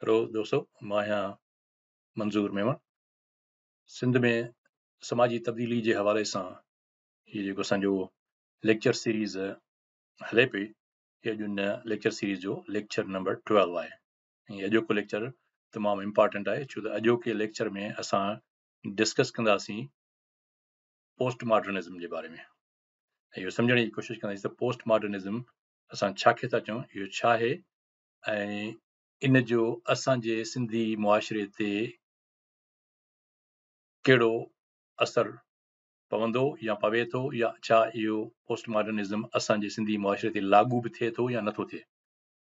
Hello دوستو، مان آهيان منظور ميمڻ. سنڌ ۾ سماجي تبديلي جي حوالي سان هي جيڪو اسان جو ليڪچر سيريز هلي پئي، هي اڄ ان ليڪچر سيريز جو ليڪچر نمبر 12 آهي ۽ اڄوڪو ليڪچر تمام امپارٽنٽ آهي، ڇو ته اڄوڪي ليڪچر ۾ اسان ڊسڪس ڪنداسين پوسٽ ماڊرنزم جي باري ۾ ۽ اهو سمجهڻ جي ڪوشش ڪنداسين ته پوسٽ ماڊرنزم اسان ڇا کي ٿا چئون، اهو ڇا آهي ۽ ان جو اسان جي سنڌي معاشري تي ڪهڙو اثر پوندو يا پوي ٿو، يا ڇا اهو پوسٽ ماڊرنزم اسان جي سنڌي معاشري تي لاڳو به ٿئي ٿو يا نٿو ٿئي.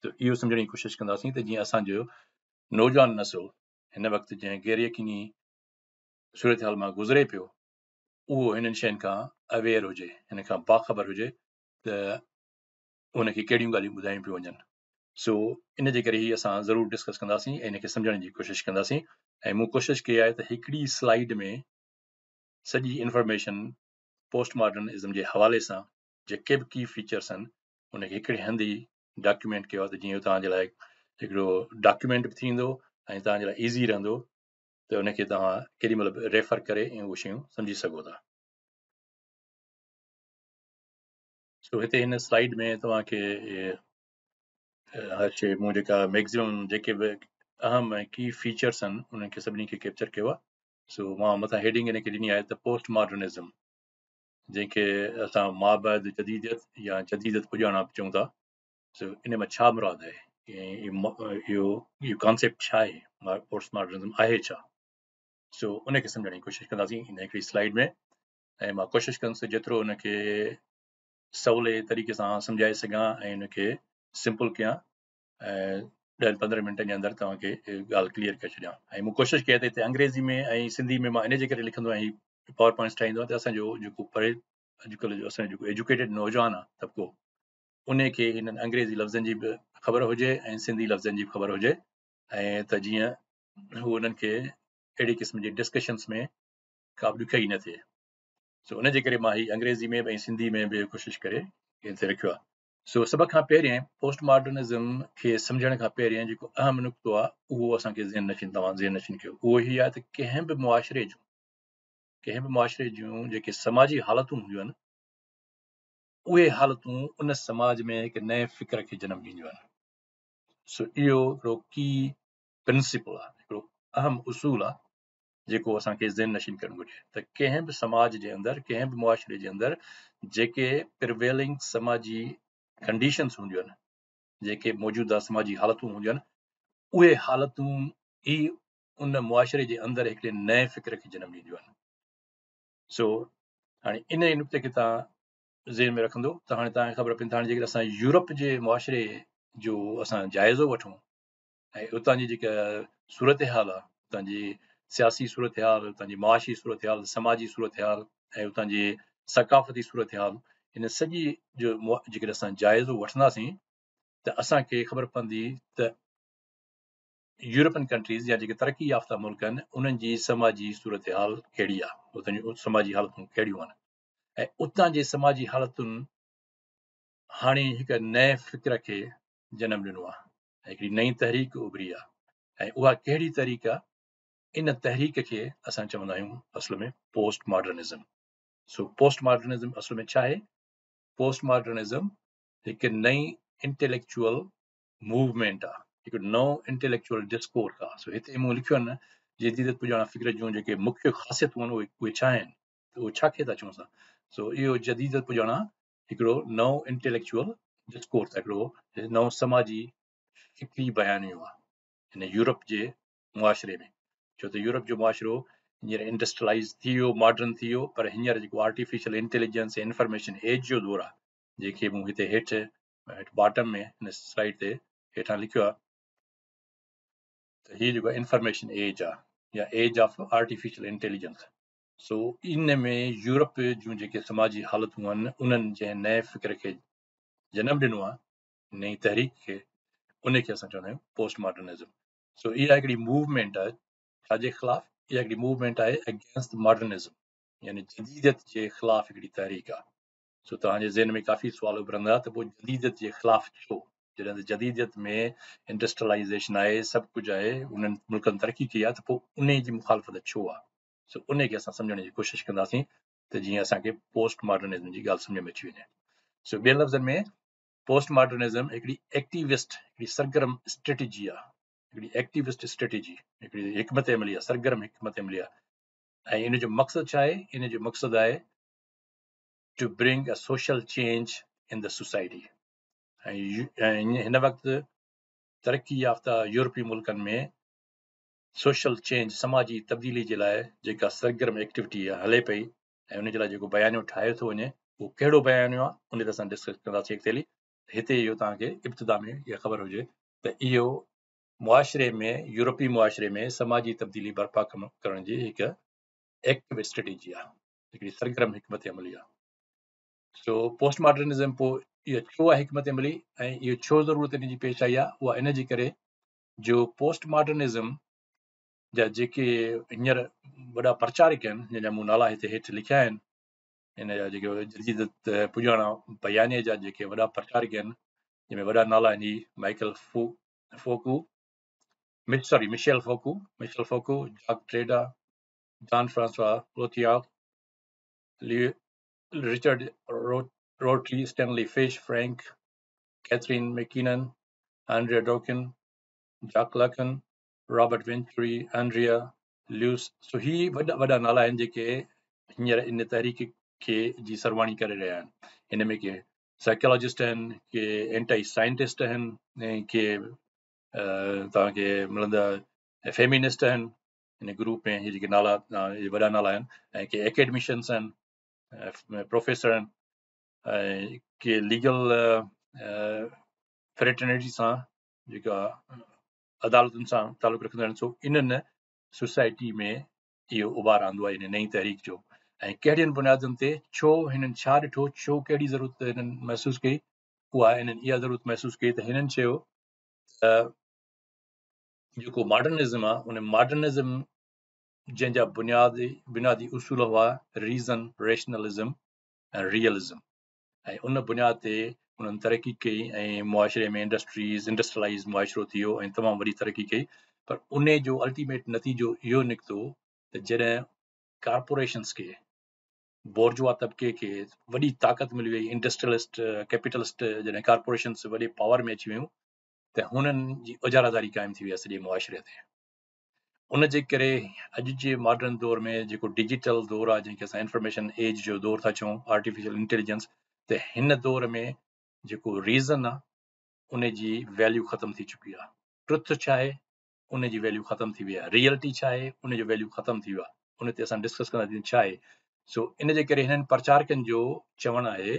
ته اهو سمجهڻ جي ڪوشش ڪنداسين ته جيئن اسان جو نوجوان نسل هن وقت جنهن غير يقيني صورتحال مان گذري پيو، اهو هنن شين کان اويئر هجي، هن کان باخبر هجي ته ان کي ڪهڙيون ڳالهيون ٻڌايون پيون وڃن. سو ان جي ڪري هي اسان ضرور ڊسڪس ڪنداسين ۽ ان کي سمجهڻ جي ڪوشش ڪنداسين، ۽ مون ڪوشش ڪئي آهي ته هڪڙي سلائيڊ ۾ سڄي انفارميشن پوسٽ ماڊرن ازم جي حوالي سان جيڪي به ڪي فيچرس آهن ان کي هڪڙي هنڌ ئي ڊاڪيومينٽ ڪيو آهي ته جيئن توهان جي لاء هڪڙو ڊاڪيومينٽ به ٿيندو ۽ توهان جي لاء ايزي رهندو ته ان کي توهان ڪيڏي مهل به ريفر ڪري ۽ اهي شيون سمجهي سگهو ٿا. سو هتي هن سلائيڊ ۾ توهان کي هر شيء مون جيڪا ميڪزيمم جيڪي به اهم ۽ ڪي فيچرس آهن انهن کي سڀني کي ڪيپچر ڪيو آهي. سو مان مٿان هيڊنگ ان کي ڏني آهي ته پوسٽ ماڊرنزم، جنهن کي اسان مابعد جديديت يا جديديت پڄاڻا به چئون ٿا. سو ان مان ڇا مراد آهي، اهو ڪانسيپٽ ڇا آهي، پوسٽ ماڊرنزم آهي ڇا؟ سو ان کي سمجهڻ جي ڪوشش ڪنداسين ان هڪڙي سلائيڊ ۾، ۽ مان ڪوشش ڪندس جيترو ان کي سولي طريقي سان سمجهائي سگهان ۽ ان کي سمپل ڪيان ۽ 10 15 منٽن جي اندر توهان کي ڳالهه ڪليئر ڪري ڇڏيان. ۽ مون ڪوشش ڪئي ته هتي انگريزي ۾ ۽ سنڌي ۾ مان ان جي ڪري لکندو آهيان، هي پاور پوائنٽس ٺاهيندو آهيان ته اسان جو جيڪو پڙهي اڄڪلهه جو اسان جو جيڪو ايجوڪيٽيڊ نوجوان آهي طبقو، ان کي هنن انگريزي لفظن جي به خبر هجي ۽ سنڌي لفظن جي به خبر هجي، ۽ ته جيئن هو انهن کي اهڙي قسم جي ڊسڪشنس ۾ ڪا به ڏکيائي نه ٿئي. سو ان جي ڪري مان هي انگريزي ۾ به ۽ سنڌي ۾ به ڪوشش ڪري هتي رکيو آهي. سو سڀ کان پهرين پوسٽ ماڊرنزم کي سمجهڻ کان پهرين جيڪو اهم نقطو آهي اهو اسان کي ذهن نشين، توهان ذهن نشين ڪيو، اهو هي آهي ته ڪنهن به معاشري جون جيڪي سماجي حالتون هونديون آهن، اهي حالتون ان سماج ۾ هڪ نئين فڪر کي جنم ڏينديون آهن. سو اهو هڪڙو ڪي پرنسپل آهي، هڪڙو اهم اصول آهي جيڪو اسان کي ذهن نشين ڪرڻ گهرجي ته ڪنهن به سماج جي اندر، ڪنهن به معاشري جي اندر جيڪي پرويلنگ سماجي ڪنڊيشنز هونديون آهن، جيڪي موجوده سماجي حالتون هونديون آهن، اهي حالتون ئي ان معاشري جي اندر هڪڙي نئين فڪر کي جنم ڏينديون آهن. سو هاڻي ان نقطي کي توهان ذهن ۾ رکندو ته هاڻي توهان کي خبر پوندي ته هاڻي جيڪڏهن اسان يورپ جي معاشري جو اسان جائزو وٺون ۽ اتان جي جيڪا صورتحال آهي، اتان جي سياسي صورتحال، اتان جي معاشي صورتحال، سماجي صورتحال ۽ اتان جي ثقافتي صورتحال، ان سڄي جو جيڪڏهن اسان جائزو وٺنداسين ته اسان کي خبر پوندي ته يورپين ڪنٽريز يا جيڪي ترقي يافته ملڪ آهن انهن جي سماجي صورتحال ڪهڙي آهي، اتان جون سماجي حالتون ڪهڙيون آهن ۽ اتان جي سماجي حالتن هاڻي هڪ نئين فڪر کي جنم ڏنو آهي، هڪڙي نئين تحريڪ اڀري آهي، ۽ اها ڪهڙي تحريڪ آهي؟ ان تحريڪ کي اسان چوندا آهيون اصل ۾ پوسٽ ماڊرنزم. سو پوسٽ ماڊرنزم اصل ۾ ڇا آهي؟ پوسٽ ماڊرنزم هڪ نئين انٽيليڪچوئل موومينٽ آهي، هڪ نئون انٽيليڪچوئل ڊسڪورس آهي. سو هتي مون لکيو آهي نه جديديت پڄاڻان فڪر جون جيڪي مکيه خاصيتون آهن اهي ڇا آهن، ته اهو ڇا کي ٿا چئون اسان؟ سو اهو جديديت پڄاڻان هڪڙو نئون انٽيليڪچوئل ڊسڪورس، هڪڙو نئون سماجي فڪري بيانيو آهي هن يورپ جي معاشري ۾، ڇو ته يورپ جو معاشرو هينئر انڊسٽرلائيز ٿي ويو، ماڊرن ٿي ويو، پر هينئر جيڪو آرٽيفيشل انٽيليجنس ۽ انفارميشن ايج جو دور آهي، جنهن کي مون هتي هيٺ باٽم ۾ هن سلائيڊ تي هيٺان لکيو آهي ته هي جيڪو انفارميشن ايج آهي يا age of artificial intelligence, so in ۾ Europe جون جيڪي سماجي حالتون آهن انهن جنهن نئين فڪر کي جنم ڏنو آهي، نئين تحريڪ کي، ان کي اسان چوندا آهيون پوسٽ ماڊرنزم. سو اها هڪڙي موومينٽ آهي ڇا جي خلاف؟ اها هڪڙي موومينٽ آهي اگينسٽ ماڊرنزم، يعني جديديت جي خلاف هڪڙي تحريڪ آهي. سو توهان جي ذهن ۾ ڪافي سوال اڀرندا ته پوء جديديت جي خلاف ڇو؟ جڏهن ته جديديت ۾ انڊسٽريلائيزيشن آهي، سڀ ڪجهه آهي، انهن ملڪن ترقي ڪئي آهي ته پوء انهي جي مخالفت ڇو آهي؟ سو انهي کي اسان سمجهڻ جي ڪوشش ڪنداسين ته جيئن اسان کي پوسٽ ماڊرنزم جي ڳالهه سمجهه ۾ اچي وڃي. سو ٻين لفظن ۾ پوسٽ ماڊرنزم هڪڙي ايڪٽيوسٽ، هڪڙي سرگرم اسٽريٽجي آهي، هڪڙي ايڪٽيوسٽ اسٽريٽجي، هڪڙي حڪمت عملي آهي، سرگرم حڪمت عملي آهي ۽ ان جو مقصد ڇا آهي؟ ان جو مقصد آهي to bring a social change in the society ۽ هن وقت ترقي يافته يورپي ملڪن ۾ سوشل چينج سماجي تبديلي جي لاء جيڪا سرگرم ايڪٽيوٽي هلي پئي ۽ ان جي لاء جيڪو بيانيو ٺاهيو ٿو وڃي اهو ڪهڙو بيانيو آهي ان تي اسان ڊسڪس ڪنداسين اڳتي هلي. هتي اهو توهان کي ابتدا ۾ اها خبر هجي ته اهو معاشري ۾ يورپي معاشري ۾ سماجي تبديلي برپا ڪرڻ جي هڪ ايڪٽو اسٽريٽجي آهي، هڪڙي سرگرم حڪمت عملي آهي. سو پوسٽ ماڊرنزم پوء اها ڇو آهي حڪمت عملي ۽ اهو ڇو ضرورت ان جي پيش آئي آهي؟ اها ان جي ڪري جو پوسٽ ماڊرنزم جا جيڪي هينئر وڏا پرچارڪ آهن، جن جا مون نالا هتي هيٺ لکيا آهن، ان جا جيڪي جديديت پڄاڻا بيانيي جا جيڪي وڏا پرچارڪ آهن، جن ۾ وڏا نالا آهن هي مائيڪل فوڪو، سوري مشيل فوڪو، مشيل فوڪو، جاڪ ڊريڊا، جان Francois لوٿياڪ، Richard Rorty, Stanley Fish, Frank, Catherine MacKinnon, Andrea Dworkin, Jacques Lacan, Robert Venturi, Andrea Lewis. سو هي وڏا وڏا نالا آهن جيڪي هينئر ان تحريڪ کي جي سرواڻي ڪري رهيا آهن. هن ۾ ڪي سائيڪالاجسٽ آهن، ڪي اينٽائي سائنٽسٽ آهن ۽ ڪي توهان کي ملندا فيمينسٽ آهن. هن گروپ ۾ هي جيڪي نالا وڏا نالا آهن ۽ ڪي اڪيڊميشنس آهن، پروفيسر آهن ۽ ڪي ليگل فريٽرنيٽي سان جيڪا عدالتن سان تعلق رکندڙ آهن. سو انهن سوسائٽي ۾ اهو اڀار آندو آهي ان نئين تحريڪ جو ۽ ڪهڙين بنيادن تي، ڇو هنن ڇا ڏٺو، ڇو ڪهڙي ضرورت هنن محسوس ڪئي، اها هنن اها ضرورت محسوس ڪئي ته هنن چيو ته جيڪو ماڊرنزم آهي ان ماڊرنزم جنهن جا بنيادي اصول هئا ريزن، ريشنلزم ۽ ريئلزم ۽ ان بنياد تي انهن ترقي ڪئي ۽ معاشري ۾ انڊسٽريز، انڊسٽريلائز معاشرو ٿي ويو ۽ تمام وڏي ترقي ڪئي، پر ان جو الٽيميٽ نتيجو اهو نڪتو ته جڏهن ڪارپوريشنز کي، بورجوا طبقي کي وڏي طاقت ملي وئي، انڊسٽريلسٽ، ڪيپيٽلسٽ جڏهن ڪارپوريشنز وڏي پاور ۾ اچي ويون ته هنن جي اجاراداري قائم ٿي وئي آهي سڄي معاشري تي. ان جي ڪري اڄ جي ماڊرن دور ۾ جيڪو ڊجيٽل دور آهي، جنهن کي اسان انفارميشن ايج جو دور ٿا چئون، آرٽيفيشل انٽيليجنس، ته هن دور ۾ جيڪو ريزن آهي ان جي ويليو ختم ٿي چڪي آهي. ٽروٿ ڇا آهي ان جي ويليو ختم ٿي وئي آهي، ريئلٽي ڇا آهي ان جو ويليو ختم ٿي ويو آهي. ان تي اسان ڊسڪس ڪنداسين ڇا آهي. سو ان جي ڪري هنن پرچارڪن جو چوڻ آهي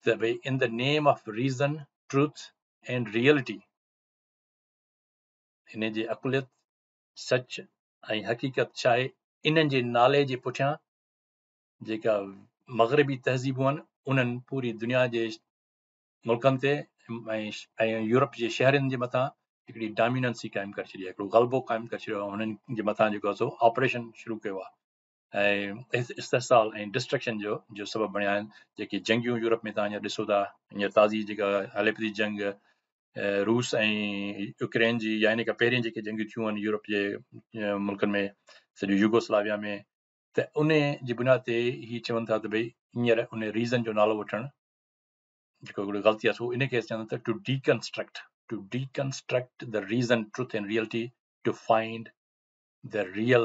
ته ڀئي in the name of reason, truth and reality, ان جي عقليت، سچ ۽ حقيقت ڇا آهي، انهن جي نالي جي پٺيان جيڪا مغربي تهذيبون آهن انهن پوري دنيا جي ملڪن تي ۽ يورپ جي شهرن جي مٿان هڪڙي ڊاميننسي قائم ڪري ڇڏي آهي، هڪڙو غلبو قائم ڪري ڇڏيو آهي، انهن جي مٿان جيڪو آهي سو آپريشن شروع ڪيو آهي ۽ استحصال ۽ ڊسٽرڪشن جو سبب بڻيا آهن. جيڪي جنگيون يورپ ۾ توهان هينئر ڏسو ٿا، هينئر تازي جيڪا هلي پئي جنگ روس ۽ يوڪرين جي، يا ان کان پهرين جيڪي جنگيون ٿيون آهن يورپ جي ملڪن ۾ سڄو يوگوسلاويا ۾، ته ان جي بنياد تي هي چون ٿا ته ڀئي هينئر ان ريزن جو نالو وٺڻ جيڪو هڪڙي غلطي آهي، سو ان کي چون ٿا to deconstruct the reason, truth and reality to find the real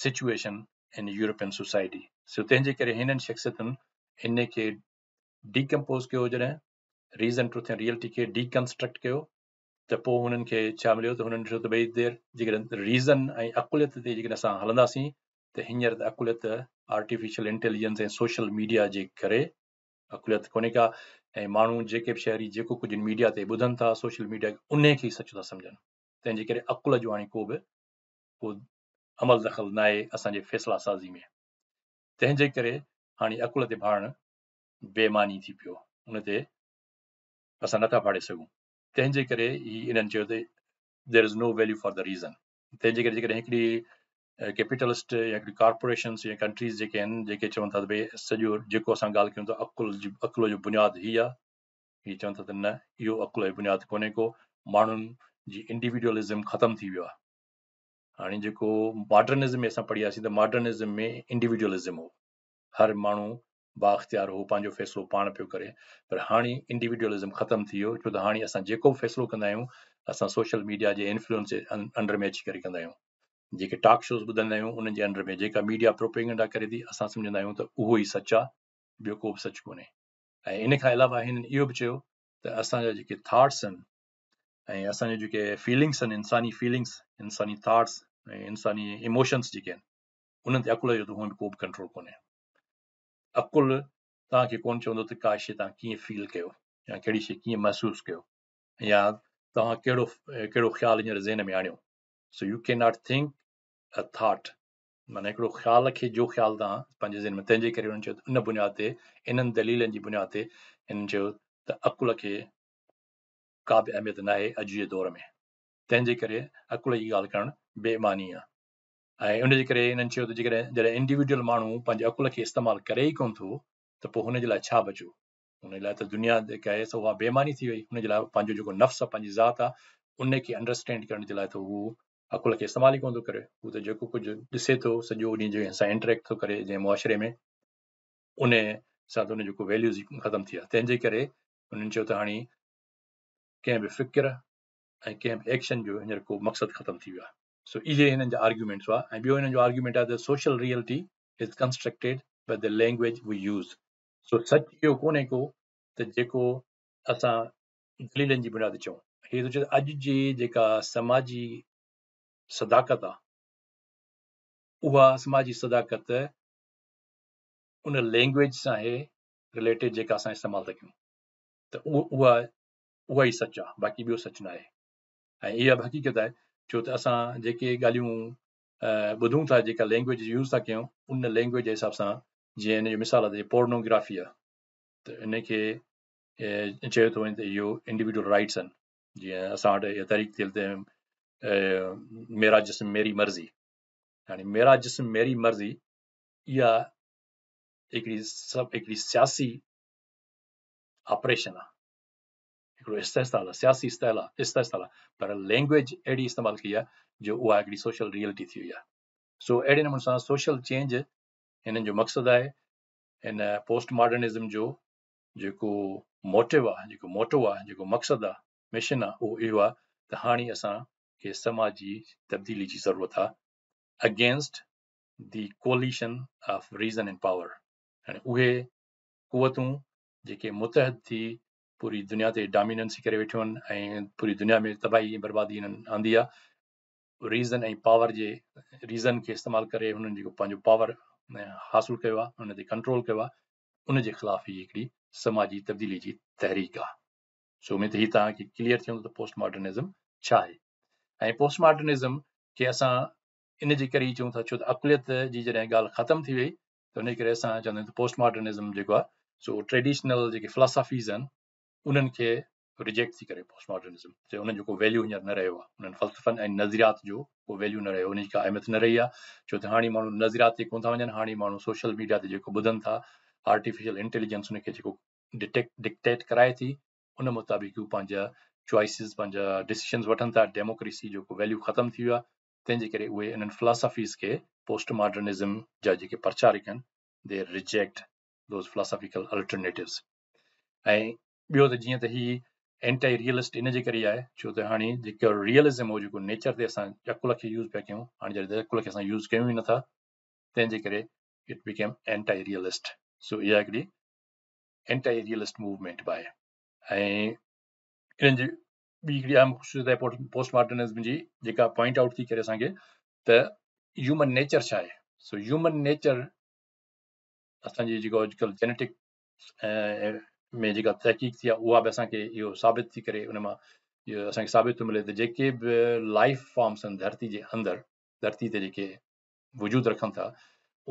situation in European society. سو تنهن جي ڪري هنن شخصيتن ان کي ڊيڪمپوز ڪيو، جڏهن ريزن، ٽروٿ ۽ ريئلٽي کي ڊيڪنسٽرڪٽ ڪيو ته پوء هنن کي ڇا مليو ته هنن ڏٺو ته ڀئي دير جيڪڏهن ريزن ۽ عقليت تي جيڪڏهن اسان هلنداسين ته هينئر ته عقليت آرٽيفيشل انٽيليجنس ۽ سوشل ميڊيا جي ڪري عقليت ڪونهي ڪا، ۽ ماڻهو جيڪي به شهري جيڪو ڪجهه ميڊيا تي ٻڌن ٿا، سوشل ميڊيا، انهي کي ئي سچ ٿا سمجهن، تنهن جي ڪري عقل جو هاڻي ڪو به ڪو عمل دخل ناهي اسان جي فيصلا سازي ۾، تنهن جي ڪري هاڻي عقل تي ڀاڙڻ بي معني ٿي پيو، ان تي اسان نٿا ڀاڙي سگهون، تنهن جي ڪري هي انهن چيو ته there is no value for the reason. تنهن جي ڪري جيڪڏهن هڪڙي ڪيپيٽلسٽ يا هڪڙي ڪارپوريشنس يا ڪنٽريز جيڪي آهن، جيڪي چون ٿا ته ڀئي سڄو جيڪو اسان ڳالهه ڪيون ٿا عقل جو بنياد هي آهي، هي چون ٿا ته نه، اهو عقل جو بنياد ڪونهي ڪو، ماڻهن جي انڊيوڊوئلزم ختم ٿي ويو آهي. هاڻي جيڪو ماڊرنزم ۾ اسان پڙهياسين ته ماڊرنزم ۾ انڊيوڊوئلزم هو، هر ماڻهو بااختيار هو، پنهنجو فيصلو پاڻ پيو ڪري، پر هاڻي انڊيوڊوئلزم ختم ٿي ويو، ڇو ته هاڻي اسان جيڪو به فيصلو ڪندا آهيون اسان سوشل ميڊيا جي انفلوئنس جي انڊر ۾ اچي ڪري ڪندا آهيون، جيڪي ٽاڪ شوز ٻڌندا آهيون انهن جي انڊر ۾، جيڪا ميڊيا پروپيگنڊا ڪري ٿي اسان سمجهندا آهيون ته اهو ئي سچ آهي، ٻيو ڪو به سچ ڪونهي. ۽ ان کان علاوه هنن اهو به چيو ته اسان جا جيڪي ٿاٽس آهن ۽ اسان جون جيڪي فيلنگس آهن، انساني فيلنگس، انساني ٿاٽس ۽ انساني ايموشنس جيڪي آهن انهن تي عقل جو ته هونئن به ڪو به ڪنٽرول ڪونهي. عقل توهان کي ڪونه چوندو ته ڪا شيء توهان ڪيئن فيل ڪيو يا ڪهڙي شيء ڪيئن محسوس ڪيو يا توهان ڪهڙو ڪهڙو خيال هينئر ذهن ۾ آڻيو. So you can not think a thought, معنيٰ هڪڙو خيال کي جو خيال توهان پنهنجي ذهن ۾، تنهن جي ڪري انهن چيو ته ان بنياد تي، انهن دليلن جي بنياد تي هنن چيو ته عقل کي ڪا به اهميت ناهي اڄ جي دور ۾، تنهن جي ڪري عقل جي ڳالهه ڪرڻ بي معني آهي. ۽ ان جي ڪري هنن چيو ته جيڪڏهن جڏهن انڊيوڊيول ماڻهو پنهنجي عقل کي استعمال ڪري ئي ڪونه ٿو ته پوء هن جي لاء ڇا بچيو؟ هن جي لاء ته دنيا جيڪا آهي سو اها بي معني ٿي وئي. هن جي لاء پنهنجو جيڪو نفس آهي، پنهنجي ذات آهي، ان کي انڊرسٽينڊ ڪرڻ جي لاء ته هو عقل کي استعمال ئي ڪونه ٿو ڪري. هو ته جيڪو ڪجهه ڏسي ٿو سڄو ڏينهن جنهن سان انٽريڪٽ ٿو ڪري جنهن معاشري ۾، ان سان ته ان جو ڪو ويليوز ئي ختم ٿي ويا. تنهن جي ڪري هنن چيو ته هاڻي ڪنهن به فڪر ۽ ڪنهن به ايڪشن جو هينئر ڪو مقصد ختم ٿي ويو آهي. سو اهي هنن جا آرگيومينٽس هئا. ۽ ٻيو هنن جو آرگيومينٽ آهي ته social reality is constructed by the language we use. So سچ اهو ڪونهي ڪو ته جيڪو اسان دليلن جي بنياد تي چئون. هي ٿو چئي ته اڄ جي جيڪا سماجي صداقت آهي اها سماجي صداقت ان لينگويج سان آهي رليٽيڊ جيڪا اسان استعمال ٿا ڪيون، ته اها اها ئي سچ آهي، باقي ٻيو سچ نه آهي. ۽ اها به حقيقت آهي ڇو ته اسان جيڪي ڳالهيون ٻڌون ٿا، جيڪا لينگويج يوز ٿا ڪيون، ان لينگويج جي حساب سان، جيئن ان جو مثال آهي پورنوگرافي آهي ته ان کي چيو ٿو وڃي ته اهو انڊيوڊيول رائٽس آهن، جيئن اسان وٽ اها تحريڪ ٿيل ته ميرا جسم ميري مرضي، هاڻي ميرا جسم ميري مرضي اها هڪڙي سڀ هڪڙي سياسي آپريشن آهي، هڪڙو استحصال آهي، سياسي استحصال آهي، پر لينگويج اهڙي استعمال ڪئي آهي جو اها هڪڙي سوشل ريئلٽي ٿي وئي آهي. سو اهڙي نموني سان سوشل چينج هنن جو مقصد آهي. هن پوسٽ ماڊرنزم جو جيڪو موٽو آهي، جيڪو موٽو آهي، جيڪو مقصد آهي، مشن آهي، اهو اهو آهي ته هاڻي اسان کي سماجي تبديلي جي ضرورت آهي against the coalition of reason and power, يعني اهي قوتون جيڪي متحد ٿي پوري دنيا تي ڊاميننسي ڪري ويٺيون آهن ۽ پوري دنيا ۾ تباهي ۽ بربادي هنن آندي آهي، ريزن ۽ پاور جي ريزن کي استعمال ڪري هنن جيڪو پنهنجو پاور حاصل ڪيو آهي، ان تي ڪنٽرول ڪيو آهي، ان جي خلاف هي هڪڙي سماجي تبديلي جي تحريڪ آهي. سو اميد هي توهان کي ڪليئر ٿي ويندو ته پوسٽ ماڊرنزم ڇا آهي. ۽ پوسٽ ماڊرنزم کي اسان ان جي ڪري ئي چئون ٿا ڇو ته عقليت جي جڏهن ڳالهه ختم ٿي وئي ته ان جي ڪري اسان چوندا آهيون ته پوسٽ ماڊرنزم جيڪو آهي سو ٽريڊيشنل جيڪي فلاسافيز آهن انهن کي ريجيڪٽ ٿي ڪري پوسٽ ماڊرنزم، چي انهن جو ڪو ويليو هينئر نه رهيو آهي، انهن فلسفن ۽ نظريات جو ڪو ويليو نه رهيو، انهن جي ڪا اهميت نه رهي آهي، ڇو ته هاڻي ماڻهو نظريات تي ڪونه ٿا وڃن، هاڻي ماڻهو سوشل ميڊيا تي جيڪو ٻڌن ٿا، آرٽيفيشل انٽيليجنس ان کي جيڪو ڊٽيڪٽ ڊڪٽيٽ ڪرائي ٿي، ان مطابق هو پنهنجا چوائسز پنهنجا ڊسيشنز وٺن ٿا. ڊيموڪريسي جو ڪو ويليو ختم ٿي ويو آهي، تنهن جي ڪري اهي انهن فلاسافيز کي پوسٽ ماڊرنزم جا جيڪي پرچارڪ آهن they reject those philosophical alternatives. ۽ ٻيو ته جيئن ته هي اينٽائي ريئلسٽ ان جي ڪري آهي ڇو ته هاڻي جيڪو ريئلزم هو، جيڪو نيچر تي اسان عقل کي يوز پيا ڪيون، هاڻي جڏهن عقل کي اسان يوز ڪيون ئي نٿا، تنهن جي ڪري it became anti realist. سو اها هڪڙي اينٽائي ريئلسٽ موومينٽ به آهي. ۽ انهن جي ٻي هڪڙي اهم خصوصيت آهي پوسٽ ماڊرنزم جي جيڪا پوائنٽ آئوٽ ٿي ڪري اسان کي ته هيومن نيچر ڇا آهي. سو هيومن نيچر اسان جي جيڪو اڄڪلهه جينيٽڪ ۾ جيڪا تحقيق ٿي آهي اها به اسان کي اهو ثابت ٿي ڪري، ان مان اهو اسان کي ثابت ٿو ملي ته جيڪي به لائف فارمس آهن ڌرتي جي اندر، ڌرتي تي جيڪي وجود رکن ٿا،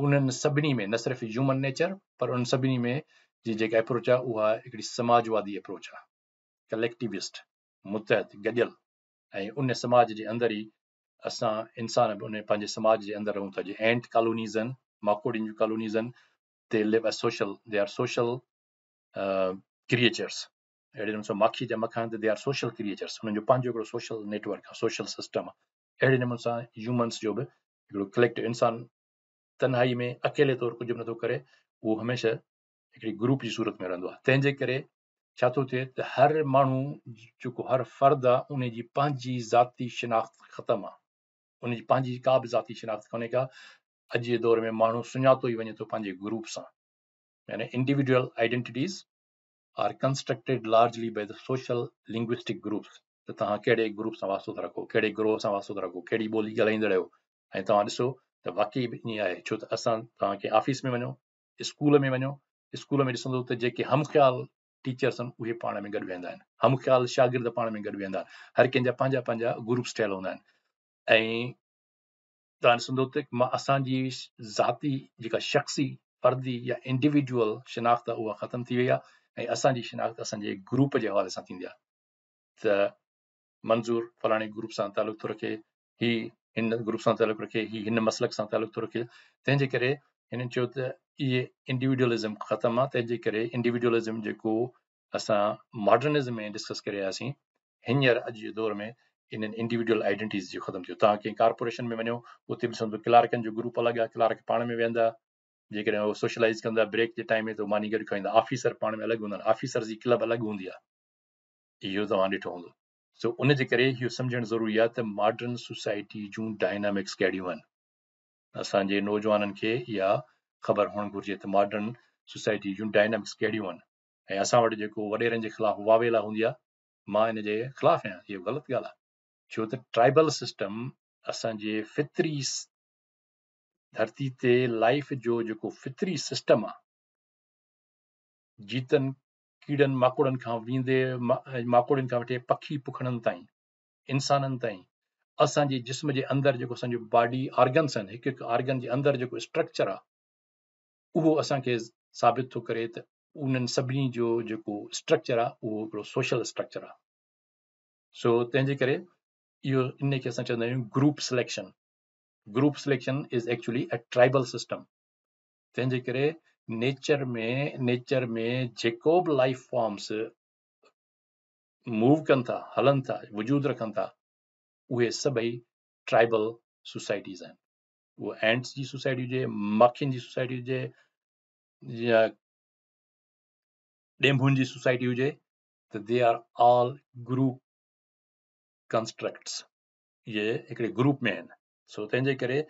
انهن سڀني ۾ نه صرف هيومن نيچر پر انهن سڀني ۾ جي جيڪا اپروچ آهي اها هڪڙي سماجوادي اپروچ آهي، ڪليڪٽيوسٽ، متحد، گڏيل، ۽ ان سماج جي اندر ئي اسان انسان به ان پنهنجي سماج جي اندر رهون ٿا. جيئن اينٽ ڪالونيز آهن، ماڪوڙين جون ڪالونيز آهن، they live a social, they are social creatures. اهڙي نموني سان ماکي جا مکا آهن ته they are social creatures, انهن جو پنهنجو هڪڙو سوشل نيٽورڪ آهي، سوشل سسٽم آهي. اهڙي نموني سان هيومنس جو به هڪڙو ڪليڪٽو، انسان تنهائي ۾ اڪيلي طور ڪجهه به نٿو ڪري، اهو هميشه هڪڙي گروپ جي صورت ۾ رهندو آهي. تنهن جي ڪري ڇا ٿو ٿئي ته هر ماڻهو جيڪو هر فرد آهي ان جي پنهنجي ذاتي شناخت ختم آهي، ان جي پنهنجي ڪا به ذاتي شناخت ڪونهي ڪا. اڄ جي دور ۾ ماڻهو سڃاتو ئي وڃي ٿو پنهنجي گروپ سان، يعني individual identities are constructed largely by the social linguistic groups, ته توهان ڪهڙي گروپ سان واسطو ٿا رکو، ڪهڙي گروهه سان واسطو ٿا رکو، ڪهڙي ٻولي ڳالهائيندڙ آهيو. ۽ توهان ڏسو ته واقعي به ائين آهي، ڇو ته اسان توهان ڪنهن آفيس ۾ وڃو، اسڪول ۾ وڃو، اسڪول ۾ ڏسندو ته جيڪي هم خيال ٽيچرس آهن اهي پاڻ ۾ گڏ ويهندا آهن، هم خيال شاگرد پاڻ ۾ گڏ ويهندا آهن، هر ڪنهن جا پنهنجا پنهنجا گروپس ٺهيل هوندا آهن. ۽ توهان ڏسندو ته مان اسان جي ذاتي جيڪا شخصي فردي يا انڊيويجوئل شناخت آهي اها ختم ٿي وئي آهي ۽ اسان جي شناخت اسان جي گروپ جي حوالي سان ٿيندي آهي ته منظور فلاڻي گروپ سان تعلق ٿو رکي، هي هن گروپ سان تعلق رکي، هي هن مسلڪ سان تعلق ٿو رکي. تنهن جي ڪري هنن چيو ته اهي انڊيويجوئلزم ختم آهي. تنهن جي ڪري انڊيويجوئلزم جيڪو اسان ماڊرنزم ۾ ڊسڪس ڪري آياسين، هينئر اڄ جي دور ۾ انهن انڊيويجوئل آئيڊينٽيز جو ختم ٿيو. توهان ڪنهن ڪارپوريشن ۾ وڃو، اتي به ڏسندو ڪلارڪن جو گروپ الڳ آهي، ڪلارڪ پاڻ ۾ ويهندا، جيڪڏهن هو سوشلائز ڪندا بريڪ جي ٽائيم ۾ ته ماني گڏ کائيندا. آفيسر پاڻ ۾ الڳ هوندا آهن، آفيسرز جي ڪلب الڳ هوندي آهي، اهو توهان ڏٺو هوندو. سو ان جي ڪري اهو سمجهڻ ضروري آهي ته ماڊرن سوسائٽي جون ڊائنامڪس ڪهڙيون آهن. اسان جي نوجوانن کي اها خبر هئڻ گهرجي ته ماڊرن سوسائٽي جون ڊائنامڪس ڪهڙيون آهن. ۽ اسان وٽ جيڪو وڏيرن جي خلاف واويلا هوندي آهي، مان ان جي خلاف آهيان، اهو غلط ڳالهه آهي، ڇو ته ٽرائبل سسٽم اسان جي فطري ڌرتي تي لائف جو جيڪو فطري سسٽم آهي، جيتن ڪيڙن ماڪوڙن کان ويندي ماڪوڙين کان وٺي پکي پکڻن تائين، انسانن تائين، اسان جي جسم جي اندر جيڪو اسان جو باڊي آرگنس آهن، هڪ هڪ آرگن جي اندر جيڪو اسٽرڪچر آهي، اهو اسان کي ثابت ٿو ڪري ته انهن سڀني جو جيڪو اسٽرڪچر آهي اهو هڪڙو سوشل اسٽرڪچر آهي. سو تنهن جي ڪري اهو ان کي اسان چوندا آهيون group selection. Group selection is actually a tribal system. تنهن جي ڪري نيچر ۾ جيڪو به لائف فارمس موو ڪن ٿا، هلن ٿا، وجود رکن ٿا، اهي سڀئي ٽرائبل سوسائٽيز آهن. اهو اينٽس جي سوسائٽي هجي، ماکين جي سوسائٽي هجي يا ڏينڀن جي سوسائٽي هجي، ته they are all group constructs, اهي هڪڙي گروپ ۾ آهن. سو تنهن جي ڪري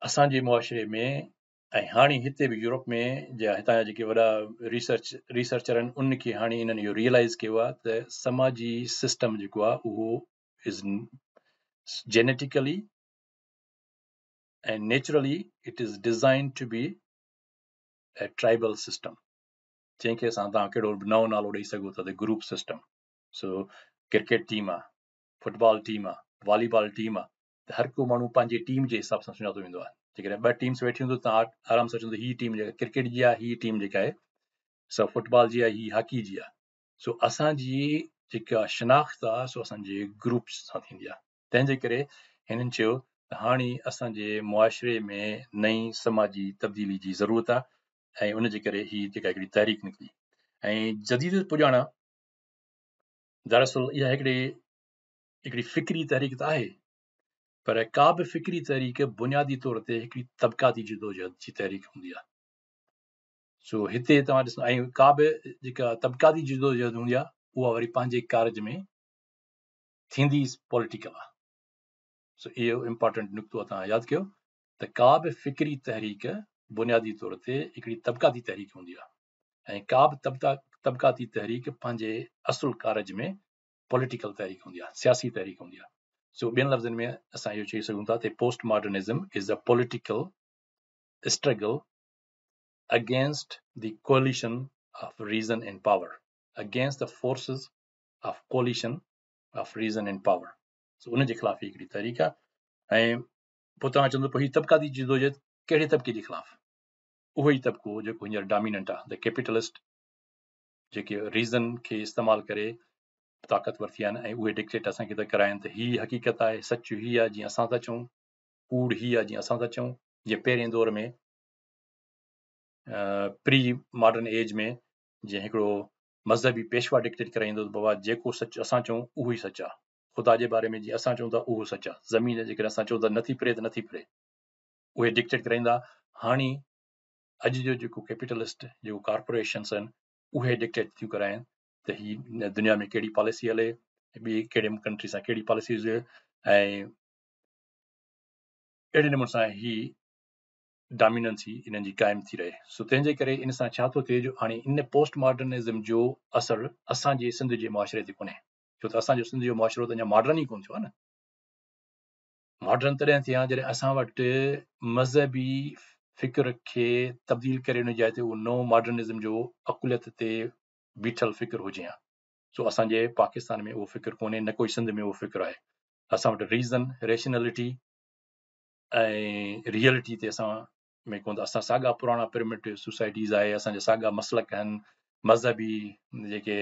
اسان جي معاشري ۾ ۽ هاڻي هتي به يورپ ۾ جا هتان جا جيڪي وڏا ريسرچر آهن، ان کي هاڻي انهن اهو ريئلائز ڪيو آهي ته سماجي سسٽم جيڪو آهي اهو is genetically and naturally it is designed to be a tribal system، جنهن کي اسان توهان ڪهڙو به نئون نالو ڏئي سگهو ٿا ته گروپ سسٽم. سو ڪرڪيٽ ٽيم آ، فٽبال ٽيم آ، والي بال ٽيم آ، ته هر ڪو ماڻهو پنهنجي ٽيم جي حساب سان سڃاتو ويندو آ. جيڪڏهن ٻه ٽيمس ويٺيون هونديون ته آرام سان چوندو هي ٽيم جيڪا ڪرڪيٽ جي آ، هي ٽيم جيڪا آهي سا فٽبال جي آ، هي هاڪي جي آ. سو اسان جي جيڪا شناخت آ سو اسان جي گروپس سان ٿيندي آ. تنهن جي ڪري هنن چيو ته هاڻي اسان جي معاشري ۾ نئين سماجي تبديلي جي ضرورت آ ۽ ان جي ڪري هي جيڪا هڪڙي تحريڪ نڪتي ۽ جديديت پڄاڻا دراصل اها هڪڙي فڪري تحريڪ ته آهي، پر ڪا به فڪري تحريڪ بنيادي طور تي هڪڙي طبقاتي جدوجهد جي تحريڪ هوندي آ. سو هتي توهان ڏسو ۽ ڪا به جيڪا طبقاتي جدوجهد هوندي آهي اها وري پنهنجي ڪارج ۾ ٿيندي پوليٽيڪل آهي. سو اهو امپارٽنٽ نقطو توهان ياد ڪيو ته ڪا به فڪري تحريڪ بنيادي طور تي هڪڙي طبقاتي تحريڪ هوندي آهي ۽ ڪا به طبقاتي تحريڪ پنهنجي اصل ڪارج ۾ پوليٽيڪل تحريڪ هوندي آهي، سياسي تحريڪ هوندي آهي. سو ٻين لفظن ۾ اسان اهو چئي سگهون ٿا ته post modernism is a political struggle against the coalition of reason and power, against the forces of coalition of reason and power. So ان جي خلاف هي هڪڙي تحريڪ آهي. ۽ پوء توهان چوندو پوء هي طبقاتي جدوجهد ڪهڙي طبقي جي خلاف؟ اهو ئي طبقو جيڪو هينئر ڊاميننٽ آهي، the capitalist, جيڪي ريزن کي استعمال ڪري طاقتور ٿي آهن ۽ اهي ڊڪٽيٽ اسان کي ٿا ڪرائن ته هي حقيقت آهي، سچ هي آهي جيئن اسان ٿا چئون، ڪوڙ هي آهي جيئن اسان ٿا چئون. جيئن پهرين دور ۾ پري ماڊرن ايج ۾ جيئن هڪڙو مذهبي پيشوا ڊڪٽيٽ ڪرائيندو ته بابا جيڪو سچ اسان چئون اهو ئي سچ آهي، خدا جي باري ۾ جيئن اسان چئون ٿا اهو سچ آهي، زمين جيڪڏهن اسان چئون ٿا نٿي ڦري ته نٿي ڦري، اهي ڊڪٽيٽ ڪرائيندا. هاڻي اڄ جو جيڪو ڪيپيٽلسٽ جيڪو ڪارپوريشنس آهن اهي ڊڪٽيٽ ٿيون ڪرائين ته هي دنيا ۾ ڪهڙي پاليسي هلي، ٻي ڪهڙي ڪنٽري سان ڪهڙي پاليسي هجي ۽ اهڙي نموني سان هي ڊاميننسي انهن جي قائم ٿي رهي. سو تنهن جي ڪري ان سان ڇا ٿو ٿئي جو هاڻي ان پوسٽ ماڊرنزم جو اثر اسان جي سنڌ جي معاشري تي ڪونهي، ڇو ته اسان جو سنڌ جو معاشرو ته اڃا ماڊرن ئي ڪونه ٿيو آهي نه. ماڊرن تڏهن ٿئي ها جڏهن اسان وٽ مذهبي فڪر کي تبديل ڪري ان جاء تي اهو نئون ماڊرنزم جو عقليت تي بيٺل فڪر هجي ها. سو اسان جي پاڪستان ۾ اهو فڪر ڪونهي، نه ڪوئي سنڌ ۾ اهو فڪر آهي. اسان وٽ ريزن، ريشنلٽي ۽ ريئلٽي تي اسان ۾ ڪونه، اسان ساڳا پراڻا پرميٽو سوسائٽيز آهي، اسان جا ساڳا مسلڪ آهن، مذهبي جيڪي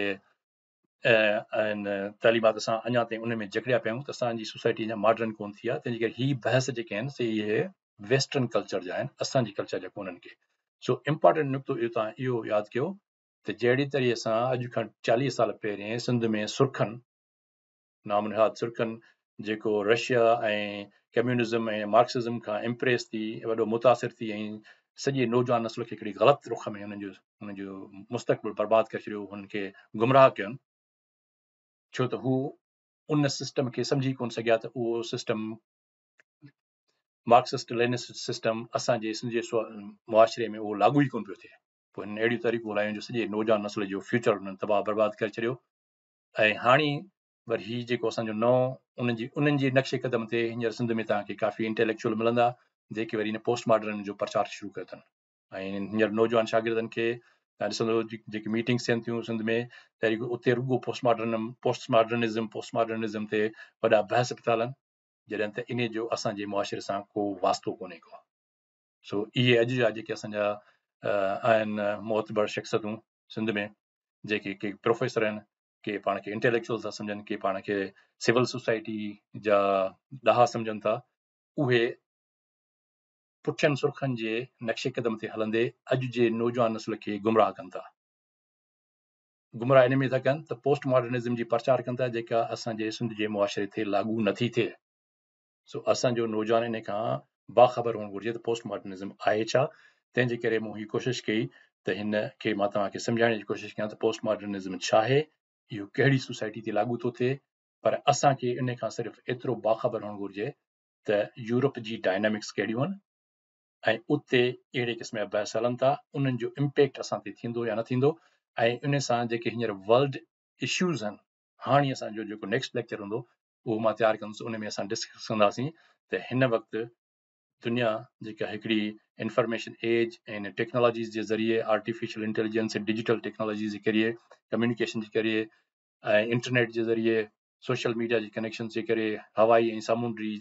آهن تعليمات اسان اڃا تائين ان ۾ جڪڙيا پيا آهيون ته اسان جي سوسائٽي اڃا ماڊرن ڪونه ٿي آهي. تنهن جي ڪري هي بحث جيڪي آهن سي اهي ويسٽرن ڪلچر جا آهن، اسان جي ڪلچر جا ڪونهن ڪي. سو امپارٽنٽ نقطو اهو توهان اهو ياد ڪيو ته جهڙي طرح سان اڄ کان 40 سال پهرين سنڌ ۾ سرخن، نام نهاد سرخن، جيڪو رشيا ۽ ڪميونزم ۽ مارڪسزم کان امپريس ٿي وڏو متاثر ٿي ۽ سڄي نوجوان نسل کي هڪڙي غلط رخ ۾ انهن جو مستقبل برباد ڪري ڇڏيو، انهن کي گمراهه ڪين، ڇو ته هو ان سسٽم کي سمجهي ڪونه سگهيا ته اهو سسٽم مارڪسسٽ لينسٽ سسٽم اسان جي سنڌ جي معاشري ۾ اهو لاڳو ئي ڪونه پيو ٿئي. پوء هنن اهڙيون تحريڪون هلايون جو سڄي نوجوان نسل جو فيوچر انهن تباهه برباد ڪري ڇڏيو. ۽ هاڻي وري هي جيڪو اسان جو نئون انهن جي نقش قدم تي هينئر سنڌ ۾ توهان کي ڪافي انٽيليڪچوئل ملندا جيڪي وري هن پوسٽ ماڊرن جو پرچار شروع ڪيو اٿن ۽ هينئر نوجوان شاگردن کي توهان ڏسندو جيڪي ميٽنگس ٿين ٿيون سنڌ ۾ تحريڪ اتي رڳو پوسٽ ماڊرنزم پوسٽ ماڊرنزم تي وڏا بحث پيا ٿا هلن، جڏهن ته انهي جو اسان جي معاشري سان ڪو واسطو ڪونهي ڪو. سو اهي اڄ جا جيڪي اسان جا آهن معتبر شخصيتون سنڌ ۾ جيڪي ڪي پروفيسر آهن، ڪي پاڻ کي انٽيليڪچوئل ٿا سمجهن، ڪي پاڻ کي سول سوسائٽي جا ڏاها سمجهن ٿا، اهي پٺين سرخن جي نقش قدم تي هلندي اڄ جي نوجوان نسل کي گمراهه ڪن ٿا. گمراهه ان ۾ ٿا ڪن ته پوسٽ ماڊرنزم جي پرچار ڪن ٿا جيڪا اسان جي سنڌ جي معاشري تي لاڳو نٿي ٿئي. سو اسان جو نوجوان ان کان باخبر هئڻ گهرجي ته پوسٽ ماڊرنزم آهي ڇا؟ تنهن جي ڪري مون هي ڪوشش ڪئي ته هن کي مان توهان کي سمجهائڻ جي ڪوشش ڪيان ته پوسٽ ماڊرنزم ڇا آهي، اهو ڪهڙي سوسائٽي تي لاڳو ٿو ٿئي، پر اسان کي ان کان صرف ايترو باخبر هئڻ گهرجي ته يورپ جي ڊائنامڪس ڪهڙيون آهن ۽ اتي اهڙي قسم جا بحث هلن ٿا، انهن جو امپيڪٽ اسان تي ٿيندو يا نه ٿيندو ۽ ان سان جيڪي هينئر ورلڊ اشوز آهن، هاڻي اسان جو جيڪو نيڪسٽ ليڪچر هوندو اهو مان تيار ڪندس، ان ۾ اسان ڊسڪس ڪنداسين ته هن وقت دنيا جيڪا هڪڙي انفارميشن ايج ۽ ٽيڪنالاجيز جي ذريعي آرٽيفيشل انٽيليجنس ۽ ڊجيٽل ٽيڪنالاجيز جي ذريعي ڪميونيڪيشن جي ذريعي ۽ انٽرنيٽ جي ذريعي سوشل ميڊيا جي ڪنيڪشن جي ڪري هوائي ۽ سامونڊي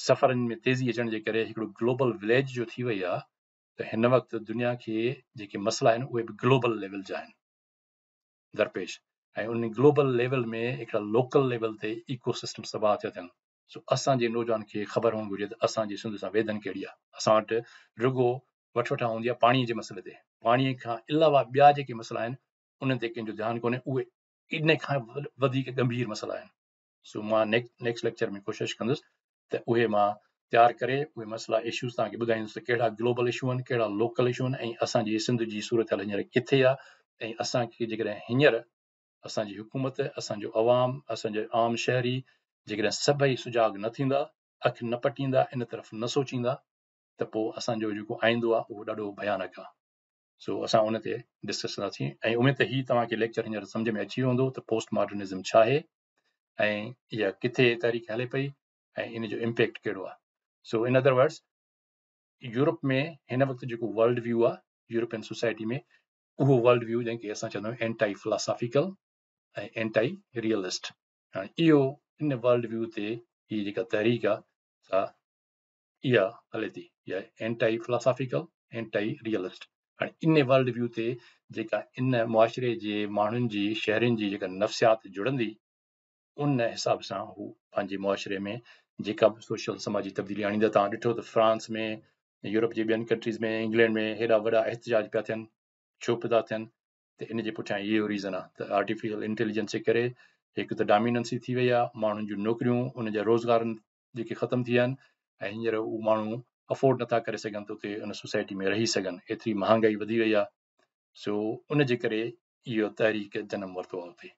سفرن ۾ تيزي اچڻ جي ڪري هڪڙو گلوبل وليج جو ٿي وئي آهي ته هن وقت دنيا کي جيڪي مسئلا آهن اهي به گلوبل ليول جا آهن. درپيش ۽ ان گلوبل ليول ۾ هڪڙا لوڪل ليول تي ايڪو سسٽم تباهه ٿيا ٿين. سو اسان جي نوجوان کي خبر هئڻ گهرجي ته اسان جي سنڌ سان ويڌن ڪهڙي آهي. اسان وٽ رڳو وٺ وٺان هوندي آهي پاڻي جي مسئلي تي، پاڻي کان علاوه ٻيا جيڪي مسئلا آهن انهن تي ڪنهن جو ڌيان ڪونهي، اهي ان کان وڌيڪ ڳنڀير مسئلا آهن. سو مان نيڪسٽ ليڪچر ۾ ڪوشش ڪندس ته اهي مان تيار ڪري اهي مسئلا اشوز توهان کي ٻڌائيندس ته ڪهڙا گلوبل اشو آهن، ڪهڙا لوڪل اشو آهن ۽ اسان جي سنڌ جي صورتحال هينئر ڪٿي آهي ۽ اسان کي جيڪڏهن هينئر اسان جي حڪومت، اسان جو عوام، اسان جا عام شهري جيڪڏهن سڀئي سجاڳ نه ٿيندا، اک نه پٽيندا، ان طرف نه سوچيندا ته پوء اسان جو جيڪو آئيندو آهي اهو ڏاڍو ڀيانڪ آهي. سو اسان ان تي ڊسڪس ڪنداسين ۽ اميد ته هي توهان کي ليڪچر هينئر سمجهه ۾ اچي ويو هوندو ته پوسٽ ماڊرنزم ڇا آهي ۽ اها ڪٿي تحريڪ هلي پئي ۽ ان جو امپيڪٽ ڪهڙو آهي. سو ان ادر ورڊز يورپ ۾ هن وقت جيڪو ورلڊ ويو آهي يورپين سوسائٽي ۾ اهو ورلڊ ويو جنهن کي اسان چوندا آهيون اينٽائي فلاسافيڪل ۽ اينٽائي ريئلسٽ، هاڻي اهو ان ورلڊ ويو تي هي جيڪا تحريڪ آهي سا اها هلي ٿي، يا اينٽائي فلاسافيڪل، اينٽائي ريئلسٽ. هاڻي ان ورلڊ ويو تي جيڪا ان معاشري جي ماڻهن جي، شهرين جي جيڪا نفسيات جڙندي، ان حساب سان هو پنهنجي معاشري ۾ جيڪا به سوشل سماجي تبديلي آڻيندا. توهان ڏٺو ته فرانس ۾، يورپ جي ٻين ڪنٽريز ۾، انگلينڊ ۾ هيڏا وڏا احتجاج پيا ٿين، ڇو پيا ٿين؟ ته ان جي پٺيان اهو ريزن آهي ته آرٽيفيشل انٽيليجنس جي ڪري هڪ ته ڊاميننسي ٿي وئي آهي، ماڻهن جون نوڪريون ان جا روزگار جيڪي ختم ٿي ويا آهن ۽ هينئر هو ماڻهو افورڊ نٿا ڪري سگهن ته اتي ان سوسائٽي ۾ رهي سگهن، ايتري مهانگائي وڌي وئي آهي. سو ان جي ڪري اهو تحريڪ جنم ورتو آهي اتي.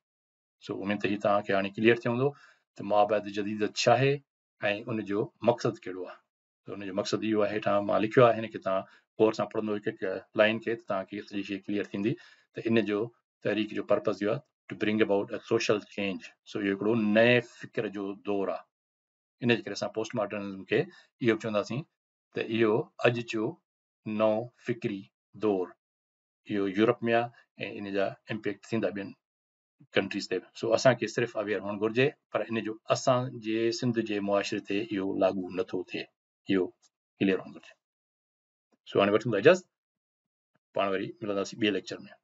سو اميد ته هي توهان کي هاڻي ڪليئر ٿيو هوندو ته مابعد جديديت ڇا آهي ۽ ان جو مقصد ڪهڙو آهي. ته ان جو مقصد اهو آهي هيٺان مان لکيو آهي هن کي توهان غور سان پڙهندو هڪ هڪ لائن کي ته توهان کي سڄي شيء ڪليئر ٿيندي ته ان جو تحريڪ جو پرپز اهو آهي to bring about a social change. سو اهو هڪڙو نئين فڪر جو دور آهي. ان جي ڪري اسان پوسٽ ماڊرنزم کي اهو به چونداسين ته اهو اڄ جو نئون فڪري دور اهو يورپ ۾ آهي ۽ ان جا امپيڪٽ ٿيندا ٻين ڪنٽريز تي به. سو اسان کي صرف اويئر هئڻ گهرجي پر ان جو اسان جي سنڌ جي معاشري تي اهو لاڳو نٿو ٿئي، اهو ڪليئر هئڻ گهرجي. سو هاڻي وٺون ٿا اجازت، پاڻ وري ملنداسين ٻئي ليڪچر ۾.